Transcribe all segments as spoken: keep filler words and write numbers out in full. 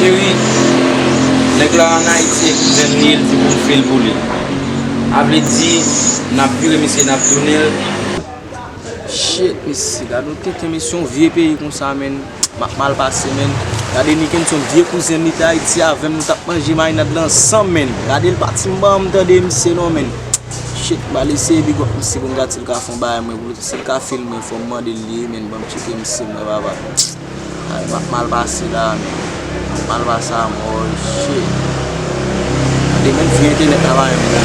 Cheri, nèg la ann Ayiti e kouzen li, li di pou m fè l pou li. A vle di, n ap vire misye, n ap tounen l. Shit, mesye, gade yon tenten, mesye, yon vye peyi konsa, menn. M ap mal pase, menn. Gade Niken, se yon vye kouzen m, li te Ayiti avè m, nou t ap manje marinad la ansanm, menn. Gade l pati m ban m tande misye non, menn. Shit, m al eseye big up misye pou m gad si l ka fè yon bagay mwen pou li. Si l ka filme, fò m mande l li, menn, ban m tcheke misye mwen, papa. Ay, m ap mal pase la, menn. M ap mal pase a mò, shit. Gade menm fi entènèt la pa renmen la.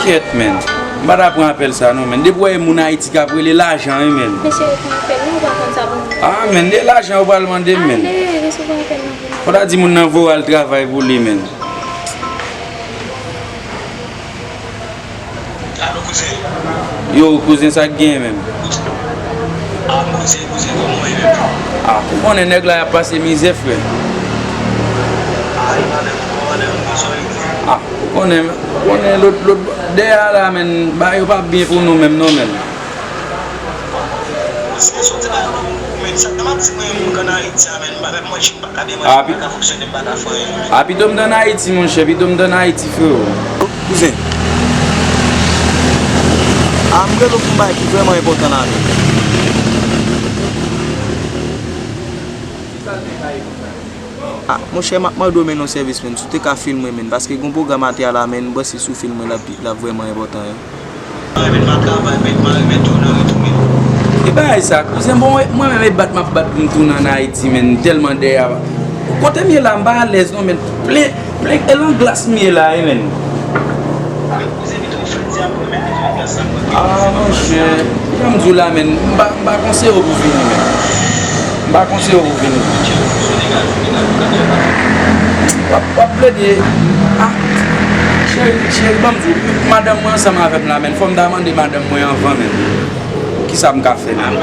Kèt, menn. M pa ta pran apèl sa non, menn. Depi w wè moun Ayiti k ap rele, lajan wi, menn. Mesye, reponn apèl la, ou pa konn sa pou m. Ah, menn, de lajan ou pral mande m, menn. Ale, resevwa apèl la pou mwen. Fò ta di moun nan voye w al travay pou li, menn. Alo, kouzen. Yo, kouzen, sa k genyen menm? Ah, kouzen, kouzen, kòman w ye menm? Ah, ou konnen nèg la y ap pase mizè, frè. Ah, e pa menm, ou konnen, ou konnen, ou konnen lòt, lòt, dèyè a la, menn, bagay yo p ap byen pou nou menm, non, menn. Kouzen, soti la, menn, sa k ap di mwen, moun k ann Ayiti a, menn, bagay mwen, A pi-, a pito m t ann Ayiti, monchè, pito m t ann Ayiti, frewo. Kouzen. A, m rele w pou yon bagay ki vrèman enpòtan la menm. A, monchè, m ap mande w, menn, yon sèvis, menn. Si w te ka filme, menn, paske gen yon pwogram atè a la, menn, m panse si w filme l, l ap, l ap vrèman enpòtan, wi. E bagay sa, kouzen, bon, mwen menm e bat m ap bat pou m tounen ann Ayiti, menn, tèlman dèyè a. Kote m ye la, m pa alèz non, menn, plen, plen, e nan glas m ye la, wi, menn. Ah, monchè, jan m di w la, menn, m pa, m pa konseye w pou vini, menn. M pa konseye w pou vini. W ap, w ap plede. Ah, cheri, cheri, ban m di w, madanm mwen ansanm avè m la, menn. Fò m ta mande madanm mwen anvan, menn. Kisa m ka fè, menn?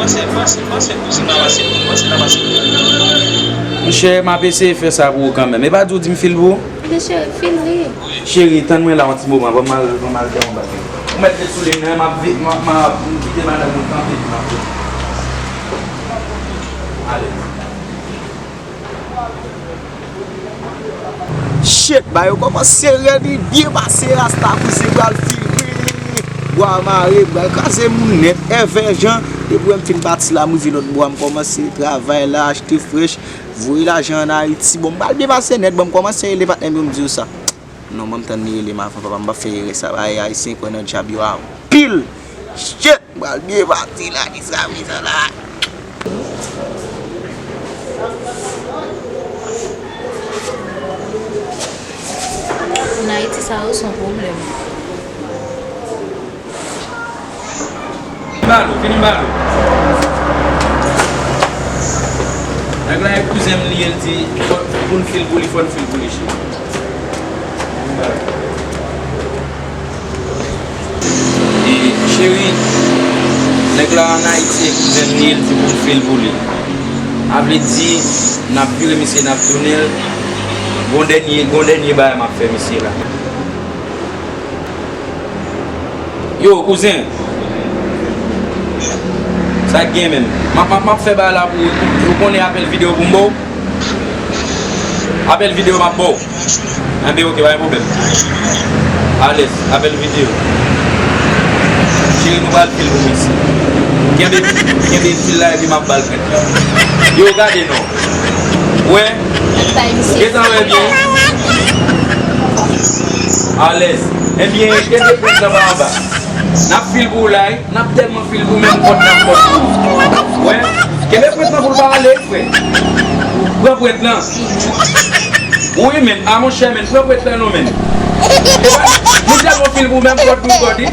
Monchè, m ap eseye fè sa pou ou kanmenm. E pa di w di m fil pou ou? Monchè, fil li. Cheri, tann mwen la yon ti moman, ban m al, ban m al fè yon bagay. Ou mèt ret sou liy nan, m ap vi-, m ap, m ap kite madanm ou kanpe pou m ap fè. Ale. Shit, bagay yo kòmanse rèd, li byen pase, rasta kouzen pral fini. Bwa mare, pral kraze moun nèt, èvè jan. Depi w wè m fin pati la, m rive lòt bò a, m kòmanse travay la, achte frèch, voye lajan ann Ayiti. Bon, m pral byen pase nèt, bon, m kòmanse rele patnè m yo, m di yo sa. Non, ban m tann li rele m avan, papa, m p ap fè erè sa. Ay, Ayisyen kwè nan djab yo anpil. Shit, m pral byen pati la, kisa, kisa la. Moun Ayiti sa yo se yon pwoblèm. Vin ba nou, vin ba nou. Nèg la e kouzen m li ye, l di fò pou n fil pou li, fò n fil pou li, cheri. Vin ba nou. E, cheri, nèg la ann Ayiti e kouzen m li ye, l di pou n fil pou li. A vle di, n ap vire misye, n ap tounen l. Gon dènye, gon dènye bagay m ap fè misye la. Yo, kouzen. Sa k gen menm? M ap, m ap, m ap fè bagay la pou ou. Ou konnen apèl videyo pou m ba w? Apèl videyo m ap ba w. Enben, oke, pa gen pwoblèm. Alèz, apèl videyo. Cheri, nou pral fil pou mesye. Kenbe, kenbe fil la epi m ap ba l prent la. Yo, gade non. Wè. Gentan wè byen. Alèz. Ebyen, kenbe prent lan pa anba. N ap fil pou w la, wi. N ap tèlman fil pou menm kòd n ap kòd pou ou. Wè. Kenbe prent lan pou l pa ale, frè. Pran prent lan. Wi, menn. A, monchè, menn. Pran prent lan non, menn. Nou tèlman fil pou menm kòd pou kòd, wi.